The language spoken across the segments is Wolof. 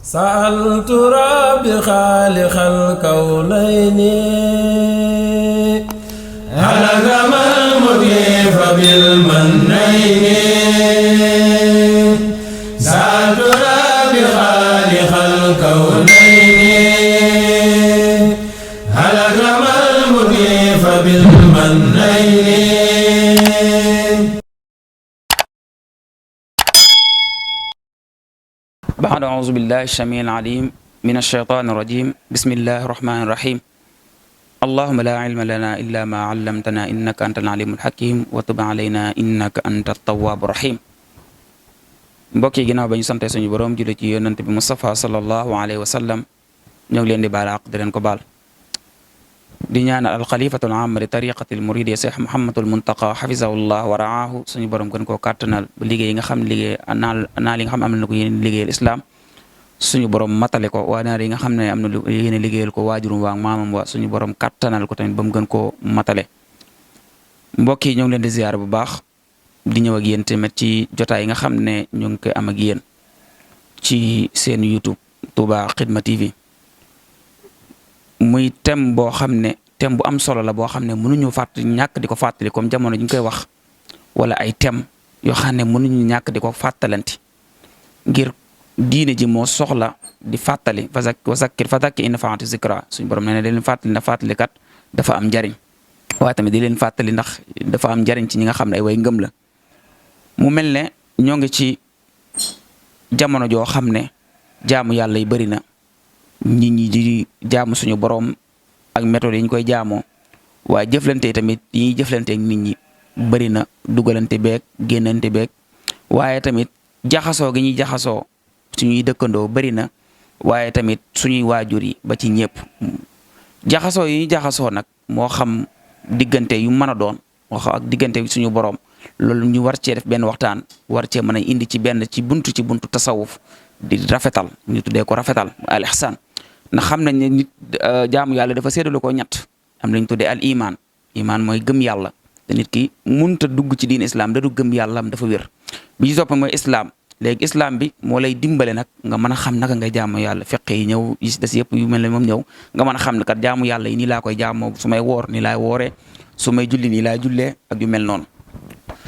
سألت ربي خالق الكونين هل كما المكيف بالمنين سألت ربي خالق الكونين هل كما المكيف بالمنين بعد أعوذ بالله السميع العليم من الشيطان الرجيم بسم الله الرحمن الرحيم اللهم لا علم لنا إلا ما علمتنا إنك أنت العليم الحكيم وتب علينا إنك أنت التواب الرحيم mbokk yi ginnaaw ba ñu sante suñu borom julli ci yonent bi Mustafa sallallahu alayhi wa sallam ñoo ngi leen di baal àq di leen ko baal di ñaanal alxalifatul aam li tariqatil muridi Cheikh Mouhamadul Muntaqa xafisahullah wa raahu suñu borom gën koo kàttanal ba liggéey nga xam ne liggéey naa li nga xam ne am na ko yéen liggéeyal islam suñu borom matale ko waa naar yi nga xam ne am na lu yéen liggéeyal ko waajurum waa maamam wa suñu borom kàttanal ko tamit ba mu gën koo matale mbokk yi ñoo ngi leen di ziyaar bu baax di ñëw ak yéen tamit ci jotaay yi nga xam ne ñu ngi koy am ak yéen ci seen YouTube Touba Xidma TV muy thème boo xam ne thème bu am solo la boo xam ne mënuñu ñàkk di ko fàttali comme jamono ñu ngi koy wax wala ay thème yoo xam ne mënuñu ñàkk di ko fàttalanti ngir diine ji moo soxla di fàttali wa zakkir fa zakki in nafaati zikra suñu borom nee na di leen fàttali na fàttali kat dafa am njariñ waaye tamit di leen fàttali ndax dafa am njariñ ci ñi nga xam ne ay way ngëm la mu mel ne ñoo ngi ci jamono joo xam ne jaamu yàlla yi bëri na nit ñi di jaamu suñu borom ak méthode yi ñu koy jaamoo waaye jëflante tamit yi ñuy jëflante ak nit ñi bëri na dugalante beeg génnante beeg waaye tamit jaxasoo gi ñuy jaxasoo suñuy dëkkandoo bëri na waaye tamit suñuy waajur yi ba ci ñëpp jaxasoo yi ñuy jaxasoo nag moo xam diggante yu mën a doon moo xam ak diggante suñu borom loolu ñu war cee def benn waxtaan war cee mën a indi ci buntu tasawuf di rafetal ñu tuddee ko rafetal al ihsan ndax xam nañ ne nit jaamu yàlla dafa séddale ko ñett am lañ tuddee al iman mooy gëm yàlla te nit ki munta dugg ci diin islam da du gëm yàlla am dafa wér bi ci topp mooy islam léegi islam bi moo lay dimbale nag nga mën a xam naka ngay jaamu yàlla feqe yi ñëw yi des yëpp yu mel ne moom ñëw nga mën a xam ne kat jaamu yàlla yi nii laa koy jaamoo su may woor nii laay wooree su may julli nii laay jullee ak yu mel noonu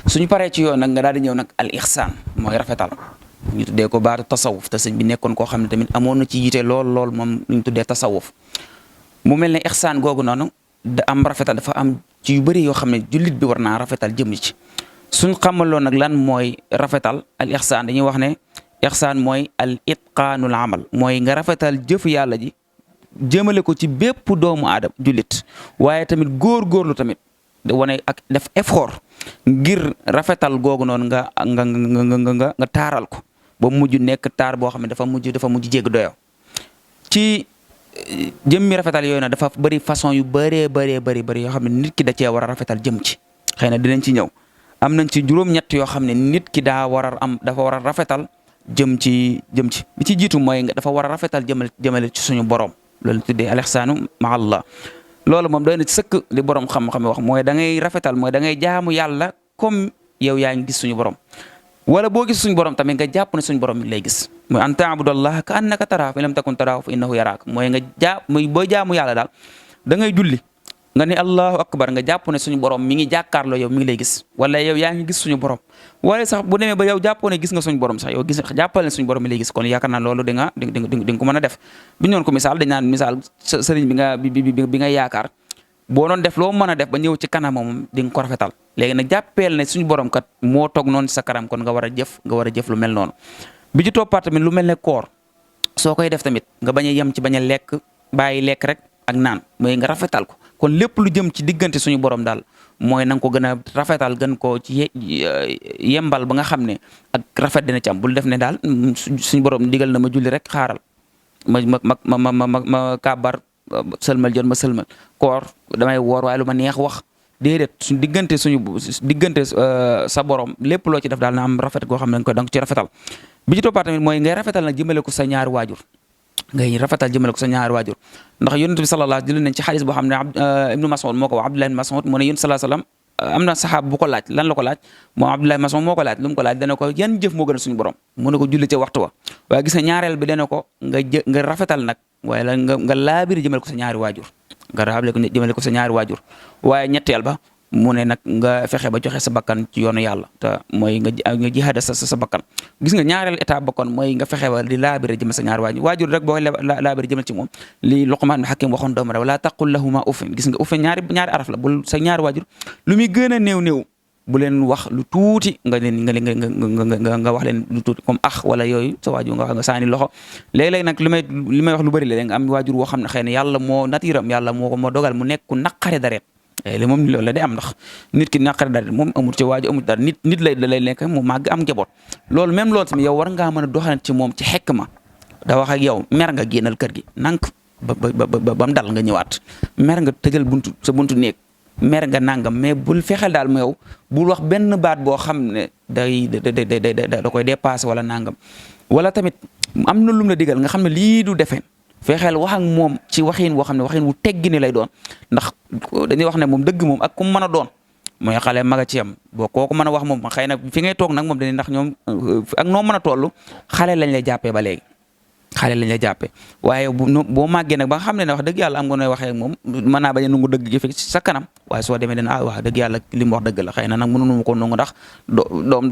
suñu paree ci yoon nag nga daal di ñëw nag al ihsan mooy rafetal ñu tuddee ko baatu tasawuf te sëñ bi nekkoon koo xam ne tamit amoon na ci yite lool moom ñu tuddee tasawuf mu mel ne ihsaan googu noonu da am rafetal dafa am ci yu bëri yoo xam ne jullit bi war naa rafetal jëm ci suñ xamaloon nag lan mooy rafetal al ihsaan dañuy wax ne ihsaan mooy al itqaanul amal mooy nga rafetal jëfu yàlla ji jëmale ko ci bépp doomu aadama jullit waaye tamit góorgóorlu tamit wane ak def effort ngir rafetal googu noonu nga taaral ko ba mujj nekk taar boo xam ne dafa mujj jégg doyo ci jëmmi rafetal yooyu nag dafa bëri façon yu bëree bëri yoo xam ne nit ki da cee war a rafetal jëm ci xëy na dinañ ci ñëw am nañ ci juróom-ñett yoo xam ne nit ki dafa war a rafetal jëm ci bi ci jiitu mooy dafa war a rafetal jëmale ci suñu borom loolu tuddee al ihsaanu ma Allah loolu moom doy na ci sëkk li borom xam-xam wax mooy da ngay rafetal mooy da ngay jaamu yàlla comme yow yaa ngi gis suñu borom wala boo gis suñu borom tamit nga jàpp ne suñu borom mi lay gis mooy an taabudallaha ka annaka taraahu fa in lam takun taraahu fa innahu yaraak mooy boo jaamu yàlla daal da ngay julli nga ne allahu akbar nga jàpp ne suñu borom mi ngi jàkkaarloo yow mi ngi lay gis wala yow yaa ngi gis suñu borom wala sax bu demee ba yow jàppoo ne gis nga suñu borom sax yow jàppal ne suñu borom mi lay gis kon yaakaar naa loolu di nga ko mën a def bu ñu doon ko misaal dañ naan misaal sëriñ bi nga yaakaar boo doon def loo mën a def ba ñëw ci kanam moom di nga ko rafetal léegi nag jàppeel ne suñu borom kat moo toog noonu ci sa kanam kon nga war a jëf lu mel noonu bi ci toppaat tamit lu mel ne koor soo koy def tamit nga bañ a yem ci bañ a lekk bàyyi lekk rek ak naan mooy nga rafetal ko kon lépp lu jëm ci diggante suñu borom daal mooy na nga ko gën a rafetal gën koo ci yembal ba nga xam ne ak rafet dina ci am bul def ne daal suñu borom digal na ma julli rek xaaral ma kàbbar sëlmal jot ma sëlmal koor damay woor waaye lu ma neex wax déedéet suñu diggante sa borom lépp loo ci def daal na am rafet goo xam ne da nga ci rafetal bi ci toppaat tamit mooy ngay rafetal nag jëmale ko sa ñaari waajur ndax yonent bi sallallahu alayhi wa sallam jëlee nañ ci xadis boo xam ne Ibnu Mas'ud moo ko wax Abdullah ibn Mas'ud mu ne yonent sallallahu alayhi wa sallam am na saxaab bu ko laaj lan la ko laaj moom Abdullah Mas'ud moo ko laaj lu mu ko laaj dana ko yan jëf moo gën a suñu borom mu ne ko julli ca waxtu wa waaye gis nga ñaareel bi dana ko nga rafetal nag waaye la nga laabiri jëmale ko sa ñaari waajur nga raable ko jëmale ko sa ñaari waajur waaye ñetteel ba mu ne nag nga fexe ba joxe sa bakkan ci yoonu yàlla te mooy nga jihaada sa bakkan gis nga ñaareel état bakkan mooy nga fexe ba di laabire jëmal sa ñaari waajur rek boo laabire jëmal ci moom li Luqmaan Hakim waxoon doomu wala taqul lahuma uffin gis nga uffin ñaari araf la bul sa ñaari waajur lu muy gën a néew bu leen wax lu tuuti nga wax leen lu tuuti comme wala yooyu sa waajur nga saani loxo léeg-léeg nag li may wax lu bëri léeg nga am waajur woo xam ne xëy na yàlla moo natiiram yàlla moo dogal mu nekk ku naqare dareet li moom loolu la day am ndax nit ki naqare dareet moom amul ci waajur amul dara nit lay nekk mu màgg am njaboot loolu même loolu tamit yow war ngaa mën a doxalante ci moom ci xekk ma da wax ak yow mer nga génnal kër gi nank ba mu dal nga ñëwaat mer nga tëjal sa buntu néeg mer nga nangam mais bul fexeel daal mu yow bul wax benn baat boo xam ne da koy dépassé wala nangam wala tamit am na lum la digal nga xam ne lii du defeen fexeel wax ak moom ci waxin boo xam ne waxin wu teggi ni lay doon ndax dañuy wax ne moom dëgg moom ak ku mu mën a doon mooy xale maga ci yam boo kooku mën a wax moom xëy na fi ngay toog nag moom dañuy ndax ñoom ak noo mën a toll xale lañ lay jàppee ba léegi xale lañ lay jàppee waaye boo màggee nag ba nga xam ne wax dëgg yàlla am nga nooy waxee ak moom mën naa bañ a nungu dëgg gi fi sa kanam waaye soo demee dana wax dëgg yàlla li mu wax dëgg la xëy na nag mënunu ko nungu ndax doom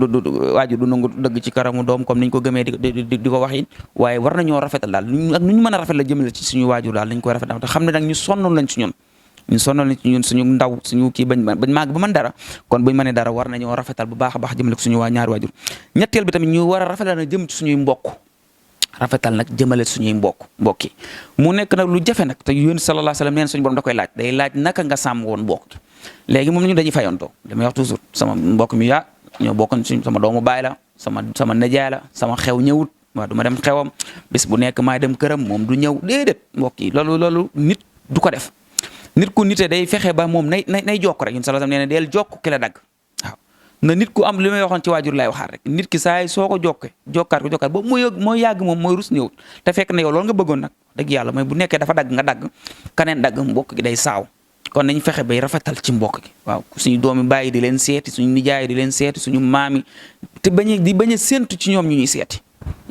waajur du nungu dëgg ci karamu doom comme niñ ko gëmee di ko waxin waaye war nañoo rafetal daal ak nu ñu mën a rafet la jëmale ci suñu waajur daal nañ koy rafetal te xam ne nag ñu sonnoon lañ ci ñun suñu ndaw suñu kii bañ màgg ba mën dara kon buñ mënee dara war nañoo rafetal bu baax a baax jëmale ko suñu ñaari waajur ñetteel bi tamit ñu war a rafetal na jëm ci suñuy mbokk rafetal nag jëmale suñuy mbokk yi mu nekk nag lu jafe nag te yónni sallallahu alayhi wasallam neen suñu borom da koy laaj day laaj naka nga sàmm woon mbokk léegi moom ñu dañuy fayantoo damay wax toujours sama mbokk mi ñoo bokkoon suñ sama doomu baay la sama nijaay la sama xew ñëwut waaw du ma dem xewam bis bu nekk maay dem këram moom du ñëw déedéet mbokk yi loolu nit du ko def nit ku nite day fexe ba moom nay jokk rek yónni sallallahu alayhi wasallam nee na deel jokk ki la dagg na nit ku am li may waxoon ci waajur lay waxaat rek nit ki saa yi soo ko jokkaat ba mooy yàgg moom mooy rus ñëwut te fekk na yow loolu nga bëggoon nag dëgg yàlla mooy bu nekkee dafa dagg nga dagg kaneen dagg mbokk gi day saaw kon nañ fexe bay rafetal ci mbokk gi waaw suñu doomi bàyyi di leen seeti suñu nijaay di leen seeti suñu maami te bañ a séntu ci ñoom ñu ñuy seeti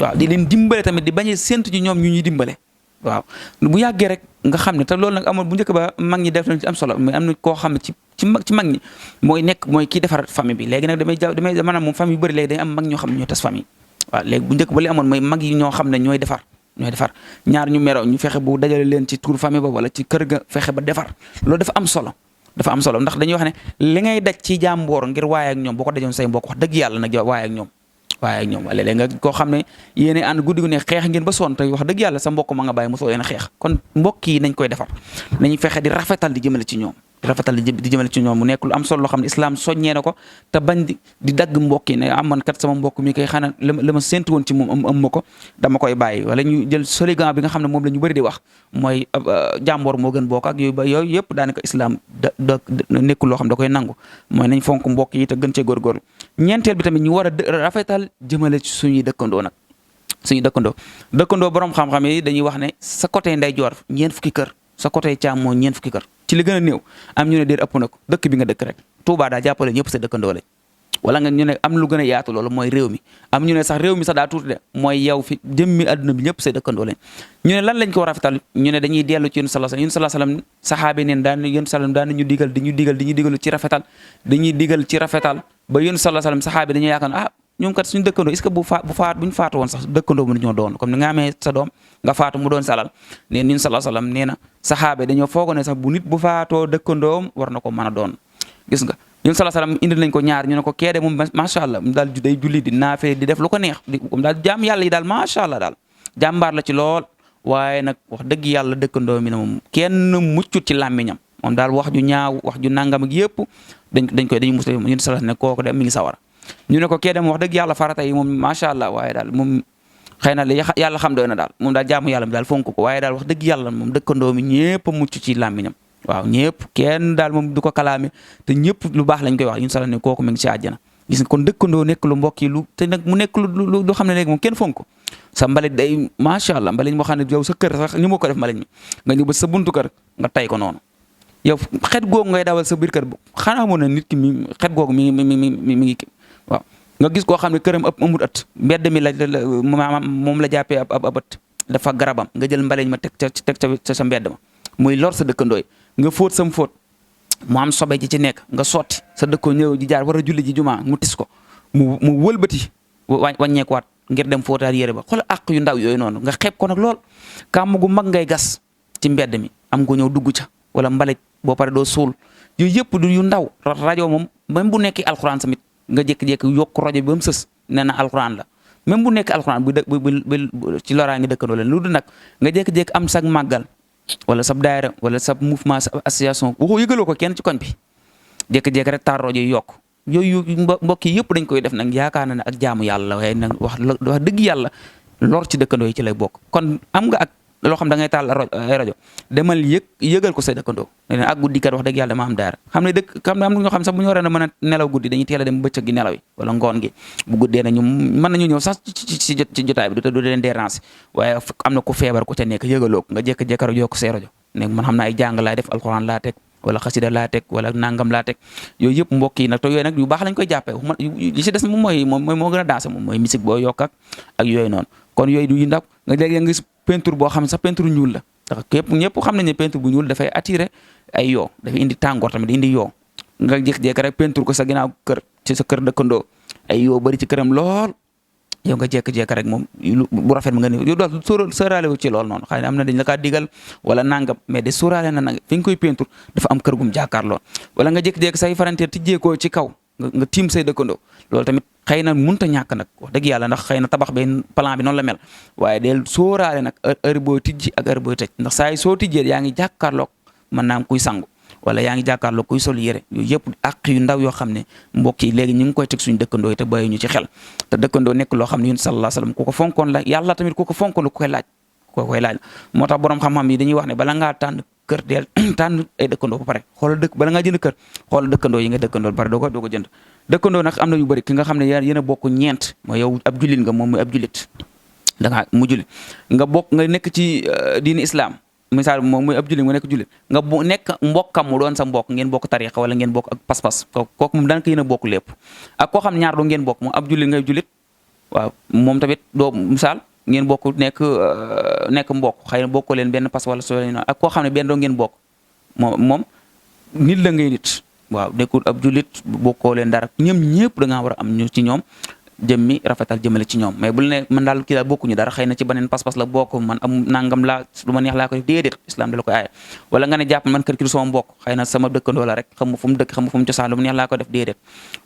waaw di leen dimbale tamit di bañ a séntu ci ñoom ñu ñuy dimbale waaw bu yàggee rek nga xam ne te loolu nag amoon bu njëkk ba mag ñi def nañ ci am solo mais am na koo xam ne ci mag ñi mooy kii defar famille bi léegi nag damay maanaam moom famille yu bëri léegi day am mag ñoo xam ne ñooy tas famille waaw léegi bu njëkk ba li amoon mooy mag yi ñoo xam ne ñooy defar ñaar ñu meroo ñu fexe bu dajale leen ci tur famille ba wala ci kër ga fexe ba defar loolu dafa am solo ndax dañuy wax ne li ngay daj ci jàmboor ngir waaye ak ñoom boo ko dajoon say mbokk wax dëgg yàlla nag waaye ak ñoom wala léeg nga koo xam ne yéene ànd guddi gu ne xeex ngeen ba sonn te wax dëgg yàlla sa mbokk ma nga bàyyi mosoo leen a xeex kon mbokk yi nañ koy defar nañu fexe di rafetal di jëmale ci ñoom mu nekk lu am solo loo xam ne islam soññee na ko te bañ di dagg mbokk yi ne man kat sama mbokk mi koy xanaa la ma séntu woon ci moom am ma ko dama koy bàyyi wala ñu jël soligan bi nga xam ne moom la ñu bëri di wax mooy jàmboor moo gën bokk ak yooyu yëpp daanaka islam da nekkul loo xam da koy nangu mooy nañ fonk mbokk yi te gën cee góorgóorlu ñeenteel bi tamit ñu war a rafetal jëmale ci suñuy dëkkandoo nag dëkkandoo borom xam-xam yi dañuy wax ne sa côté ndeyjoor ñeent fukki kër sa côté càmmooñ ñeent fukki kër ci li gën a néew am ñu ne déer ëpp na ko dëkk bi nga dëkk rek Touba daa jàppale ñëpp sa dëkkandoo lañ wala nga ñu ne am lu gën a yaatu loolu mooy réew mi am ñu ne sax réew mi sax daa tuuti de mooy yow fi jëmmi àdduna bi ñëpp sa dëkkandoo lañ ñu ne lan lañ ko rafetal ñu ne dañuy dellu ci yéen sallallahu alayhi wasallam saxaabi neen daan ñu digal ci rafetal dañuy digal ci rafetal ba yéen sallallahu alayhi wasallam saxaabi dañuy yaakaar ñoom kat suñu dëkkandoo est-ce que bu ñu faatu woon sax dëkkandoo mënu ñoo doon comme ni nga amee sa doom nga faatu mu doon salal nee ñun sallallahu alayhi wasallam nee na saxaabe dañoo foogoo ne sax bu nit bu faatoo dëkkandoom war na ko mën a doon gis nga ñun sallallahu alayhi wasallam indil nañ ko ñaar ñu ne ko keede moom macha allah mu daal day julli di naafee di def lu ko neex moom daal jaam yàlla yi daal macha allah daal jàmbaar la ci lool waaye nag wax dëgg yàlla dëkkandoo mi ne moom kenn muccut ci làmmiñam moom daal wax ju ñaaw wax ju nangam ak yëpp dañuy musal ñun sallallahu ne kooku de mi ngi sawara ñu ne ko kee dem wax dëgg yàlla farata yi moom macha allah waaye daal moom xëy na yàlla xam doy na daal moom daal jaamu yàlla mi daal fonk ko waaye daal wax dëgg yàlla moom dëkkandoo mi ñëpp a mucc ci làmmiñam waaw ñëpp kenn daal moom du ko kalaame te ñëpp lu baax lañ koy wax ñun sala ne kooku mi ngi ci àjjana gis nga kon dëkkandoo nekk lu mbokk yi te nag mu nekk lu xam ne léegi moom kenn fonk sa mbalit day macha allah mbalit moo xam ne yow sa kër sax ñu ma ko def mbalit mi nga ñëw ba sa buntu kër nga tay ko noonu yow xet googu ngay dawal sa biir kër xanaa amoon na nit ki mi xet googu mi ngi waaw nga gis koo xam ne këram amul ëtt mbedd mi moom la jàppee ab ëtt dafa garabam nga jël mbaleñ ma teg ca sa mbedd ma muy lor sa dëkkandooy nga fóot sam fóot mu am sobe ji ci nekk nga sotti sa dëkkoo ñëw ji jaar war a julli ji jumaa mu tis ko mu wëlbati wàññeekuwaat ngir dem fóotaat yére ba xool àq yu ndaw yooyu noonu nga xeeb ko nag lool kàmm gu mag ngay gas ci mbedd mi am ko ñëw dugg ca wala mbalit boo pare doo suul yooyu yëpp du yu ndaw rajo moom même bu nekki alxuraan tamit nga jékki-jékki yokk rajo bi ba mu sës nee na alxuraan la même bu nekk alxuraan bu ci loraa ngi dëkkandoo leen lu du nag nga jékki-jékki am sag màggal wala sab daayira wala sab mouvement sa association waxoo yëgaloo ko kenn ci koñ bi jékki-jékki rek taar rajo yi yokk yooyu mbokk yi yëpp dañ koy def nag yaakaar na ne ak jaamu yàlla waaye nag wax dëgg yàlla lor ci dëkkandoo yi ci lay bokk kon am nga ak loo xam da ngay taal rajo demal yëgal ko sa dëkkandoo ne ak guddi kat wax dëgg yàlla dama am daara xam ne am na ñoo xam sax bu ñu waree na mën a nelaw guddi dañuy teel a dem bëccëg gi nelaw yi wala ngoon gi bu guddee na ñu mën nañu ñëw sax ci jotaay bi du leen déranger waaye am na ku feebar ku ca nekk yëgaloo ko nga jékki-jékki rajo yokk say rajo ne man xam naa ay jàng laay def alxuraan laa teg wala xasida laa teg wala nangam laa teg yooyu yëpp mbokk yi nag te yooyu nag yu baax lañ koy jàppee li ci des moom mooy moo gën a dansé moom mooy musique boo yokk ak yooyu noonu kon yooyu du yu ndaw nga léegi nga gis peinture boo xam ne sax peinture ñuul la ndax ñëpp xam nañ ne peinture bu ñuul dafay attirer ay yoo dafay indi tàngoor tamit indi yoo nga jékki-jékki rek peinture ko sa ginnaaw kër ci sa kër dëkkandoo ay yoo bari ci këram lool yow nga jékki-jékki rek moom bu rafet ma nga ni yow daal sóoraale wu ci loolu noonu xëy na am na dañ la kaa digal wala nangam mais de sóoraale na nag fi nga koy peinture dafa am kër gum jàkkaarloo wala nga jékki-jékki say faranteer tijjeekoo ci kaw nga tiim say dëkkandoo loolu tamit xëy na mënut a ñàkk nag wax dëgg yàlla ndax xëy na tabax benn plan bi noonu la mel waaye del sóoraale nag heure booy tijji ak heure booy tëj ndax saa yi soo tijjee yaa ngi jàkkaarloog mën naa am kuy sangu wala yaa ngi jàkkaarloog kuy sol yére yooyu yëpp àq yu ndaw yoo xam ne mbokk yi léegi ñu ngi koy teg suñu dëkkandoo yi te bàyyi ñu ci xel te dëkkandoo nekk loo xam ne yun sallallahu alayhi wasallam ku ko fonkoon la yàlla tamit ku ko fonkoon la ku koy laaj moo tax borom xam-xam yi dañuy wax ne bala ngaa tànn kër deel tànn ay dëkkandoo ba pare xoolal bala ngaa jënd kër xoolal dëkkandoo yi nga dëkkandoo ba pare doo ko jënd dëkkandoo nag am na yu bëri ki nga xam ne yéen a bokk ñeent mooy yow ab jullit nga moom muy ab jullit dangaa mu jullit nga bokk nga nekk ci diini islam misaal moom muy ab jullit nga nekk jullit nga nekk mbokkam mu doon sa mbokk ngeen bokk tariqa wala ngeen bokk ak pas-pas kooku moom daanaka yéen a bokk lépp ak koo xam ne ñaar doo ngeen bokk moom ab jullit ngay jullit waaw moom tamit doo misaal ngeen bokk nekk mbokk xëy na bokkoo leen benn pas wala soo leen ak koo xam ne benn doo ngeen bokk moom nit la ngay nit waaw nekkul ab jullit bokkoo leen dara ñoom ñëpp da ngaa war a am ñu ci ñoom jëmmi rafetal jëmale ci ñoom mais bul ne man daal kii daal bokkuñu dara xëy na ci beneen pas-pas la bokk man am nangam laa lu ma neex laa ko def déedéet islam da la koy aaye wala nga ne jàpp man kër ki du sama mbokk xëy na sama dëkkandoo la rek xam ma fu mu dëkk xam ma fu mu cosaan lu ma neex laa ko def déedéet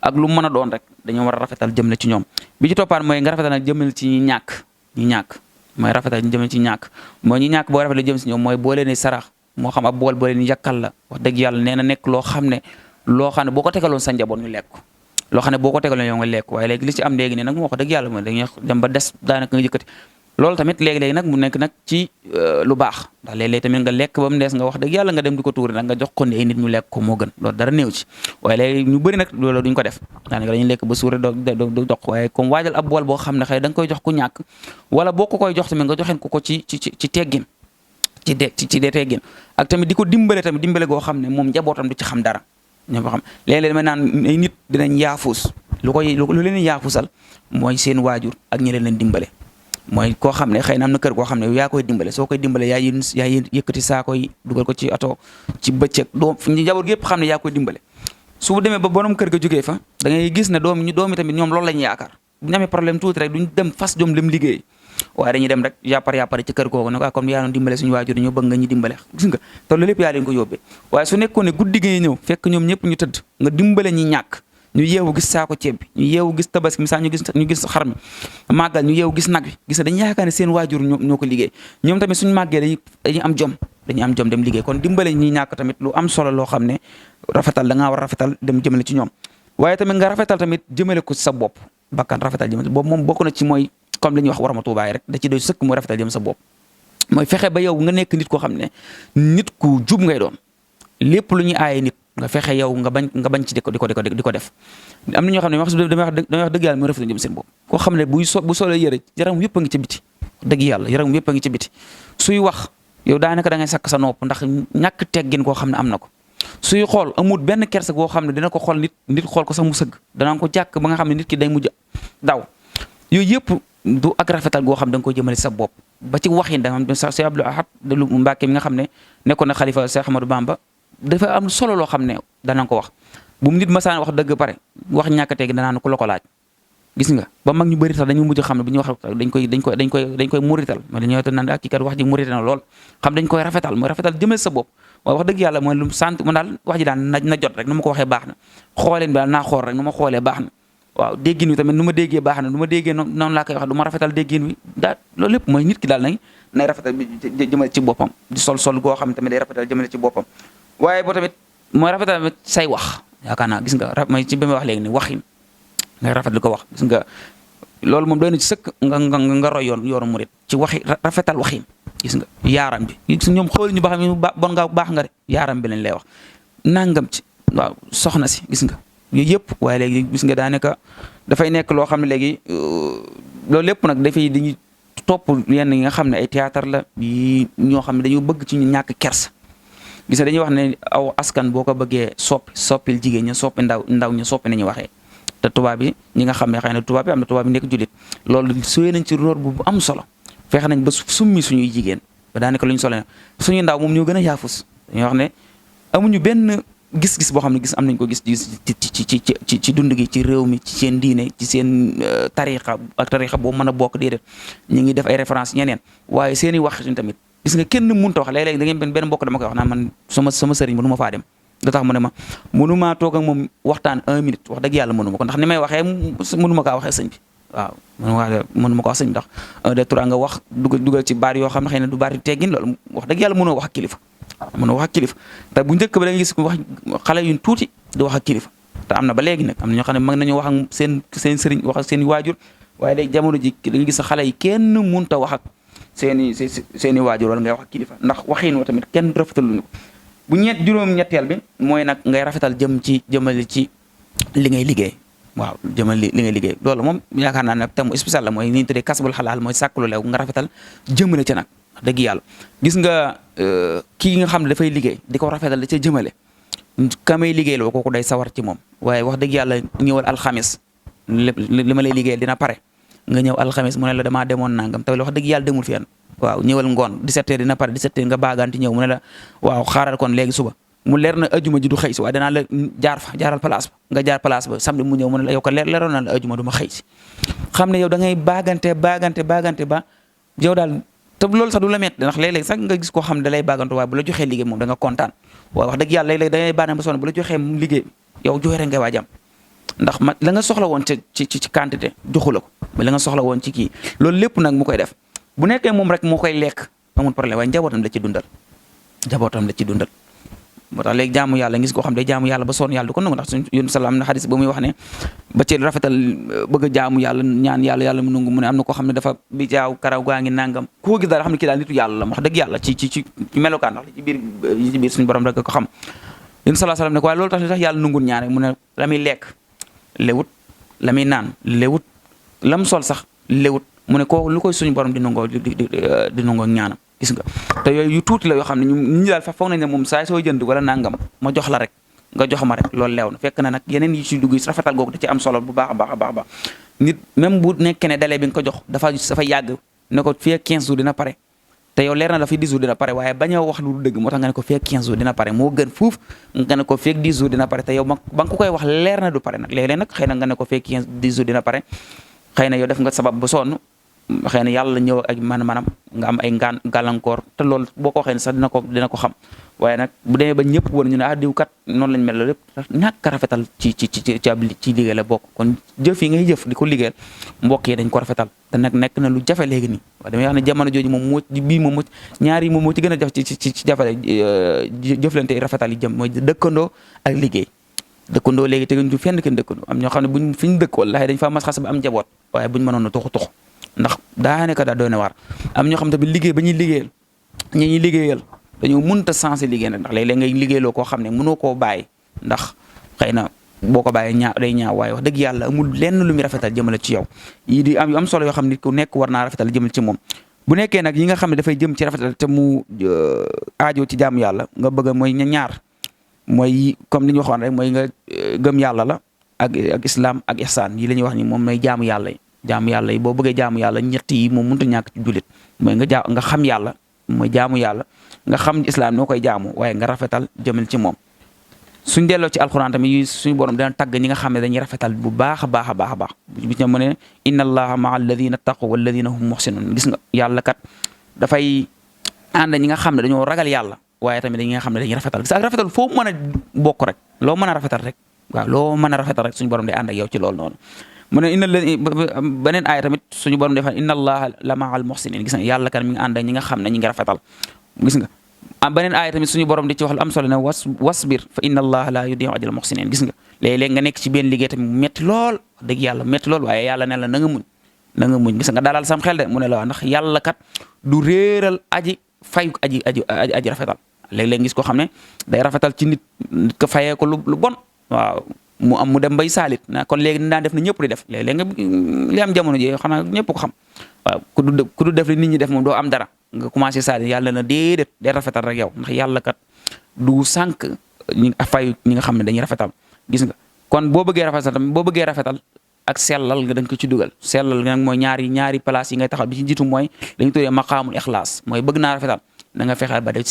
ak lu mu mën a doon rek dañoo war a rafetal jëmale ci ñoom bi ci toppaat mooy nga rafetal nag jëmale ci ñi ñàkk mooy rafetal jëmale ci ñàkk mooy ñi ñàkk boo rafetal jëm si ñoom mooy boo leen di sarax moo xam ab bool boo leen yàkkal la wax dëgg yàlla nee na nekk loo xam ne boo ko tegaloon sa njaboot ñu lekk loo xam ne boo ko tegaloon yow nga lekk waaye léegi li ci am léegi ne nag moo ko dëgg yàlla mooy dañuy dem ba des daanaka nga jëkkati loolu tamit léegi-léegi nag mu nekk nag ci lu baax ndax léeg-léeg tamit nga lekk ba mu des nga wax dëgg yàlla nga dem di ko tuuri nag nga jox ko ne ay nit ñu lekk ko moo gën loolu dara néew ci waaye léegi ñu bëri nag loolu duñ ko def daanaka dañuy lekk ba suure do dox waaye comme waajal ab bool boo xam ne xëy da nga koy jox ku ñàkk wala boo ko koy jox tamit nga joxeen ko ci teggin ci dee teggin ak tamit di ko dimbale goo xam ne moom njabootam du ci xam dara ñoo xam léeg-léeg damay naan ay nit dinañ yaafuus lu leen yaafusal mooy seen waajur ak ñi leen dimbale mooy koo xam ne xëy na am na kër goo xam ne yaa koy dimbale soo koy dimbale yaa yëkkati saa koy dugal ko ci oto ci bëccëg doom njaboot yëpp xam ne yaa koy dimbale su demee ba borom kër ga jógee fa da ngay gis ne doomi tamit ñoom loolu lañu yaakaar bu ñu amee problème tuuti rek duñ dem fas jom dem liggéey waaye dañuy dem rek yàppar ci kër googu ne ko comme yaa doon dimbale suñu waajur ñoo bëgg nga ñu dimbale gis nga te loolu lépp yaa leen ko yóbbee waaye su nekkoon ne guddi gi ñëw fekk ñoom ñëpp ñu tëdd nga dimbale ñi ñàkk ñu yeewu gis saako ceeb bi ñu yeewu gis tabaski misaal ñu gis xar mi màggal ñu yeewu gis nag bi gis nga dañu yaakaar ne seen waajur ñoo ko liggéey ñoom tamit suñu màggee dañuy am jom dem liggéey kon dimbale ñi ñàkk tamit lu am solo loo xam ne rafetal da ngaa war a rafetal dem jëmale ci ñoom waaye tamit nga rafetal tamit jëmale ko sa bopp bakkan rafetal jëmale boobu moom bokk na ci mooy comme li ñuy wax warmatu baay rek da ci doy sëkk mu rafetal jëm sa bopp mooy fexe ba yow nga nekk nit koo xam ne nit ku jub ngay doon lépp lu ñuy aaye nit nga fexe yow nga bañ ci di ko def am na ñoo xam ne damay wax dëgg yàlla mu rafetal jëm seen bopp koo xam ne bu solee yëre yaram yëpp a ngi ci biti dëgg yàlla yaram yëpp a ngi ci biti suy wax yow daanaka da ngay sakk sa nopp ndax ñàkk teggin koo xam ne am na ko suy xool amul benn kersa boo xam ne dina ko xool nit xool ko sax mu sëgg dana ko jàkk ba nga xam ne nit ki day mujj daw yooyu yëpp du ak rafetal goo xam da nga koy jëmale sa bopp ba ci waxin da nga xam Cheikh Abdou Ahad lu Mbàkke mi nga xam ne nekkoon na xalifa Cheikh Ahmadou Bamba dafa am solo loo xam ne dana ko wax bu mu nit masaan wax dëgg pare wax ñàkkatee gi danaa ko la ko laaj gis nga ba mag ñu bëri sax dañu mujj xam ne bu ñu wax dañ koy murital ma dañuy naan ak kii kat wax ji murital na lool xam dañ koy rafetal mooy rafetal jëmale sa bopp waaye wax dëgg yàlla mooy lu sant man daal wax ji daal na jot rek nu ma ko waxee baax na xooleen bi daal naa xool rek nu ma xoolee baax na waaw déggin wi tamit nu ma déggee baax na nu ma déggee noonu laa koy wax du ma rafetal déggin wi daal loolu lépp mooy nit ki daal nay rafetal bi jëmale ci boppam di sol goo xam ne tamit day rafetal jëmale ci boppam waaye boo tamit mooy rafetal tamit say wax yaakaar naa gis nga mooy ci bi ma wax léegi ni waxin ngay rafet li ko wax gis nga loolu moom doy na ci sëkk nga roy yoonu murit ci waxi rafetal waxin gis nga yaaram bi gis ñoom xool ñu ba xam bon nga baax nga de yaaram bi lañ lay wax nangam ci waaw soxna si gis nga yooyu yëpp waaye léegi gis nga daanaka dafay nekk loo xam ne léegi loolu lépp nag dafay dañuy topp yenn yi nga xam ne ay théâtre la yi ñoo xam ne dañoo bëgg ci ñu ñàkk kersa gis nga dañuy wax ne aw askan boo ko bëggee soppil jigéen ña soppi ndaw ña soppi nañu waxee te tubaab bi ñi nga xam ne xëy na tubaab bi am na tubaab bi nekk jullit loolu suyee nañ ci roor bu am solo fexe nañ ba summi suñuy jigéen ba daanaka lu ñu solo suñuy ndaw moom ñoo gën a yaafus dañuy wax ne amuñu benn gis-gis boo xam ne am nañ ko gis ci dund gi ci réew mi ci seen diine ci seen tarixa ak tarixa boo mën a bokk déedéet ñu ngi def ay référence ñeneen waaye seen i wax tamit gis nga kenn mënut a wax léeg-léeg da ngeen benn mbokk dama koy wax naan man sama sëriñ mënu ma faa dem da tax mu ne ma mënumaa toog ak moom waxtaan 1 minute wax dëgg yàlla mënu ma ko ndax ni may waxee mënu ma kaa waxee sëñ bi waaw mënu ma ko wax sëñ bi ndax 1 2 3 nga wax dugal ci baat yoo xam ne xëy na du baat yu teggin loolu wax dëgg yàlla mënoo wax ak kilifa waaw mënoo wax ak kilifa te bu njëkk ba da nga gis wax xale yu tuuti di wax ak kilifa te am na ba léegi nag am na ñoo xam ne mag nañu wax ak seen sëriñ wax ak seen i waajur waaye léegi jamono ji da nga gis xale yi kenn mënut a wax ak seen i waajur wala ngay wax ak kilifa ndax waxiin wa tamit kenn rafetaluñu ko bu juróom-ñetteel bi mooy nag ngay rafetal jëmale ci li ngay liggéey waaw jëmale li ngay liggéey loolu moom yaakaar naa ne thème spécial la mooy ni ñu tuddee kasbul xalaal mooy sàkk lu leew nga rafetal jëmale ca nag dëgg yàlla gis nga kii nga xam ne dafay liggéey di ko rafetal da ca jëmale ka may liggéey loo kooku day sawar ci moom waaye wax dëgg yàlla ñëwal alxamis li ma lay liggéeyal dina pare nga ñëw alxamis mu ne la damaa demoon nangam te wax dëgg yàlla demul fenn waaw ñëwal ngoon 17h dina pare 17h nga baaganti ñëw mu ne la waaw xaaral kon léegi suba mu leer na ajuma ji du xëy si waaye danaa la jaaral place ba nga jaar place ba samedi mu ñëw mu ne la yow ko leeroon na la ajuma du ma xëy si xam ne yow da ngay baagante ba yow daal te loolu sax du la metti ndax léeg-léeg sax nga gis koo xam ne da lay baagantu waaye bu la joxee liggéey moom da nga kontaan waaye wax dëgg yàlla léeg-léeg da ngay baagante ba sonn bu la joxee liggéey yow joxe rek ngay waajam ndax la nga soxla woon ci quantité joxu la ko mais la nga soxla woon ci kii loolu lépp nag mu koy def bu nekkee moom rek moo koy lekk amul problème waaye njabootam la ci dundal moo tax léegi jaamu yàlla ngis koo xam day jaamu yàlla ba sonn yàlla du ko nangu ndax suñu yónni salaam na xadis ba muy wax ne ba ci rafetal bëgg a jaamu yàlla ñaan yàlla mu nangu mu ne am na koo xam ne dafa bi jaaw karaw gaa ngi nangam ku ko gis daal xam ne kii daal nitu yàlla la wax dëgg yàlla ci melokaan ndax ci biir suñu borom rek ko xam yónni salaam ne ko waaye loolu tax yàlla nungul ñaan rek mu ne la muy lekk lewut la muy naan lewut lam sol sax lewut mu ne ko lu koy suñu borom di nangoo ñaanam gis nga te yooyu yu tuuti la yoo xam ne ñu daal fa foog nañ ne moom saa soo jënd wala nangam ma jox la rek nga jox ma rek loolu leew na fekk na nag yeneen yi ci dugg rafetal googu da ci am solo bu baax a baax nit même bu nekkee ne délai bi nga ko jox dafa yàgg ne ko fii ak 15 jours dina pare te yow leer na la fi 10 jours dina pare waaye bañ a wax lu dëgg moo tax nga ne ko fii ak 15 jours dina pare moo gën fuuf nga ne ko fii ak 10 jours dina pare te yow ba nga ko koy wax leer na du pare nag léeg-léeg nag xëy na nga ne ko fii ak 10 jours dina pare xëy na yow def nga sabab ba sonn xëy na yàlla ñëw ak maanaam nga am ay gàllankoor te loolu boo ko waxee ne sax dina ko xam waaye nag bu demee ba ñëpp woon ñu ne diw kat noonu lañ mel la lépp ñàkk a rafetal ci liggéey la bokk kon jëf yi ngay jëf di ko liggéeyal mbokk yi dañ ko rafetal te nag nekk na lu jafe léegi nii waaye damay wax ne jamono jooju moom ñaari moom moo ci gën a jafe ci jafale jëflante rafetal yi jëm mooy dëkkandoo ak liggéey dëkkandoo léegi teguñ ci fenn kenn dëkkandoo am ñoo xam ne fi ñu dëkk wallaahi dañ fa mas xas ba am njaboot waaye buñ mënoon a tuxu ndax daanaka daa doy na waar am ñoo xam tamit liggéey ba ñuy liggéeyal ñuy liggéeyal dañoo mënut a sensé liggéey nag ndax léeg-léeg ngay liggéeyloo koo xam ne mënoo koo bàyyi ndax xëy na boo ko bàyyee day ñaaw waaye wax dëgg yàlla amul lenn lu muy rafetal jëmale ci yow yii di am yu am solo yoo xam ne ku nekk war naa rafetal jëmale ci moom bu nekkee nag yi nga xam ne dafay jëm ci rafetal te mu aajo ci jaamu yàlla nga bëgg mooy ñaar mooy comme li ñu waxoon rek mooy nga gëm yàlla la ak islam ak ihsaan yi la ñuy wax ni moom mooy jaamu yàlla yi. jaamu yàlla yi boo bëggee jaamu yàlla ñett yi moom mënut a ñàkk ci jullit mooy nga xam yàlla mooy jaamu yàlla nga xam islam noo koy jaamu waaye nga rafetal jëmal ci moom. suñ delloo ci alxuraan tamit suñu borom dana tagg ñi nga xam ne dañuy rafetal bu baax a baax a baax a baax bi ci mu ne inna allaha maa alladina taqu walladina hum muhsinun gis nga yàlla kat dafay ànd ñi nga xam ne dañoo ragal yàlla waaye tamit ñi nga xam ne dañuy rafetal gis ak rafetal foo mën a bokk rek loo mën a rafetal rek waaw loo mën a rafetal rek suñu borom day ànd ak yow ci loolu noonu. mu ne beneen aaya tamit suñu borom defa inna allaha la maa al muhsinin gis nga yàlla kat mi ngi ànd ak ñi nga xam ne ñi ngi rafetal gis nga. beneen aaya tamit suñu borom di ci wax lu am solo ne wasbir fa inna allaha la yudiu ajral muhsinin gis nga léeg-léeg nga nekk ci benn liggéey tamit mu métti lool wax dëgg yàlla métti lool waaye yàlla ne la na nga muñ gis nga dalal sam xel de mu ne la waa ndax yàlla kat du réeral aji fayu aji rafetal léeg-léeg gis ko xam ne day rafetal ci nit ko fayee ko lu bon waaw mu dem bay saalit na kon léegi daan def na ñëpp di def léeg-léeg nga li am jamono ji xanaa ñëpp ko xam waaw ku du def li nit ñi def moom doo am dara nga commencé saalit yàlla na déedéet day rafetal rek yow ndax yàlla kat du sànq fayu ñi nga xam ne dañuy rafetal gis nga kon boo bëggee rafetal ak sellal nga dañ ko ci dugal sellal nga nag mooy ñaari place yi ngay taxaw bi ci jiitu mooy dañu tuddee maqaamul ixlaas mooy bëgg naa rafetal na nga fexeel ba di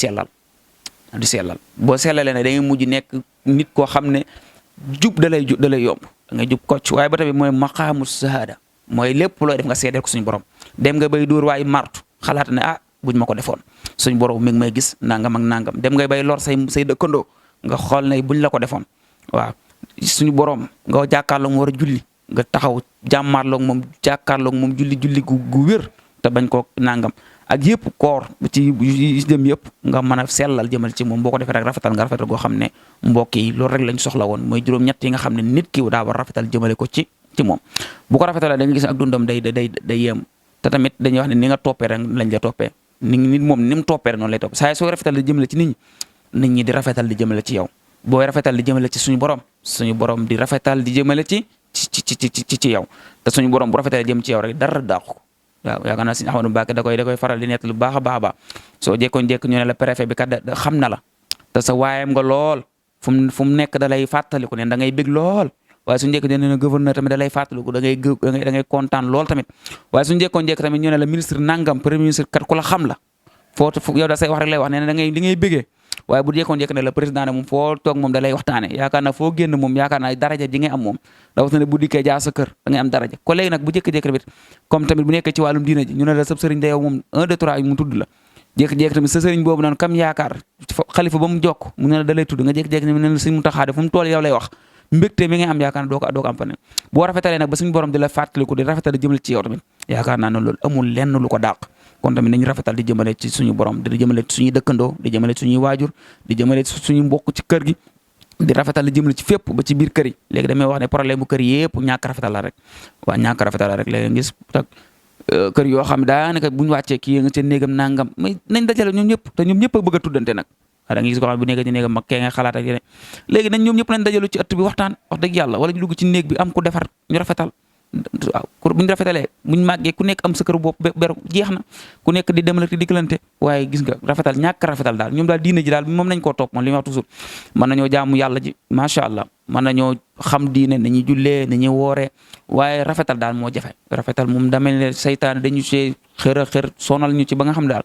sellal boo sellalee ne da ngay mujj nekk nit koo xam ne jub da lay yomb da ngay jub kocc waaye ba tamit mooy maqaamu shahada mooy lépp looy def nga seedeel ko suñu borom dem nga bay dóor waaye martu xalaat ne buñ ma ko defoon suñu borom mi ngi may gis nangam ak nangam dem nga bay lor say dëkkandoo nga xool ne buñ la ko defoon waaw suñu borom nga jàkkaarloo mu war a julli nga taxaw jàkkaarloog moom julli gu wér te bañ koo nangam ak yëpp koor ci dem yëpp nga mën a sellal jëmal ci moom boo ko defee rek rafetal nga rafetal goo xam ne mbokk yi loolu rek lañ soxla woon mooy juróom-ñett yi nga xam ne nit ki daa war rafetal jëmale ko ci moom bu ko rafetalee da nga gis ak dundam day yem te tamit dañuy wax ne ni nga toppee rek lañ la toppee nit moom ni mu toppee rek noonu lay topp saa soo rafetal di jëmale ci nit ñi di rafetal di jëmale ci yow booy rafetal di jëmale ci suñu borom di rafetal di jëmale ci yow te suñu borom bu rafetalee jëm ci yow rek dara daaxu ko waaw yaakaar naa Sëñ Ahmadou Mbacké da koy faral di nett lu baax a baax soo jekkoon ñu ne la préfet bi kat xam na la te sa waayam nga lool fu mu nekk da lay fàttaliku ne da ngay bég lool waaye suñu njëkk ne gouverneur tamit da lay fàttaliku da ngay kontaan lool tamit waaye suñu njëkkoon tamit ñu ne la ministre nangam premier ministre kat ku la xam la foo yow da say wax rek lay wax ne da ngay bégee waaye bu jekkoon ne la président ne moom foo toog moom da lay waxtaane yaakaar naa foo génn moom yaakaar naa daraja ji ngay am moom rawatina bu dikkee jaa sa kër da ngay am daraja ko léegi nag bu jékki-jékki tamit comme tamit bu nekkee ci wàllum diina ji ñu ne la sab sëriñ da yow moom 1 2 3 mu tudd la jékki-jékki tamit sa sëriñ boobu noonu kam yaakaar xalifa ba mu jokk mu ne la da lay tudd nga jékki-jékki ne la Sëriñ Muntaxa fu mu toll yow lay wax mbégte mi ngay am yaakaar naa doo ko am fa ne boo rafetalee nag ba suñu borom di la fàttaliku di rafetal di jëmale ci yow tamit yaakaar naa ne loolu amul lenn lu ko dàq kon tamit nañu rafetal di jëmale ci suñu borom di jëmale ci suñuy dëkkandoo di jëmale ci suñuy waajur di jëmale ci suñu mbokk ci kër gi di rafetal di jëmale ci fépp ba ci biir kër yi léegi damay wax ne problème bu kër yëpp ñàkk rafetal la rek waaw ñàkk rafetal la rek léegi gis tak kër yoo xam ne daanaka bu ñu wàccee kii nga ca néegam nangam mais nañ dajale ñoom ñëpp te ñoom ñëpp a bëgg a tuddante nag da nga gis ko xam bu nekk ci néegam mag kee nga xalaat ak yeneen léegi nañ ñoom ñëpp nañ dajalu ci ëtt bi waxtaan wax dëgg yàlla wala ñu dugg ci néeg bi am ku defar ñu rafetal waaw bu ñu rafetalee bu ñu màggee ku nekk am sa kër bopp beru jeex na ku nekk di demal di dikkalante waaye gis nga rafetal ñàkk rafetal daal ñoom daal diine ji daal moom nañ koo topp moom li ma wax toujours mën nañoo jaamu yàlla ji macha allah mën nañoo xam diine nañuy jullee nañuy wooree waaye rafetal daal moo jafe rafetal moom da mel ne saytaane dañu see xër sonal ñu ci ba nga xam daal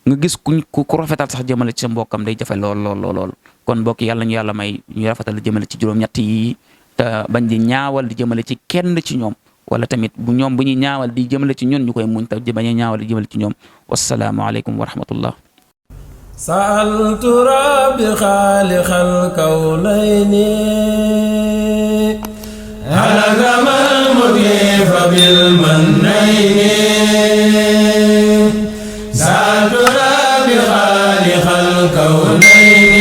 nga gis ku rafetal sax jëmale ci sa mbokkam day jafe lool kon mbokk yàlla ñu yàlla may ñu rafetal jëmale ci juróom-ñett yi te bañ di ñaawal di jëmale ci kenn ci ñoom wala tamit bu ñuy ñaawal di jëmale ci ñun ñu koy muñ te bañ a ñaawal di jëmale ci ñoom wassalaamu aleykum wa rahmatullah sa'altu rabbi xaaliqal kawnayni halagal mudifa bil mannayni sa'altu rabbi xaaliqal kawnayni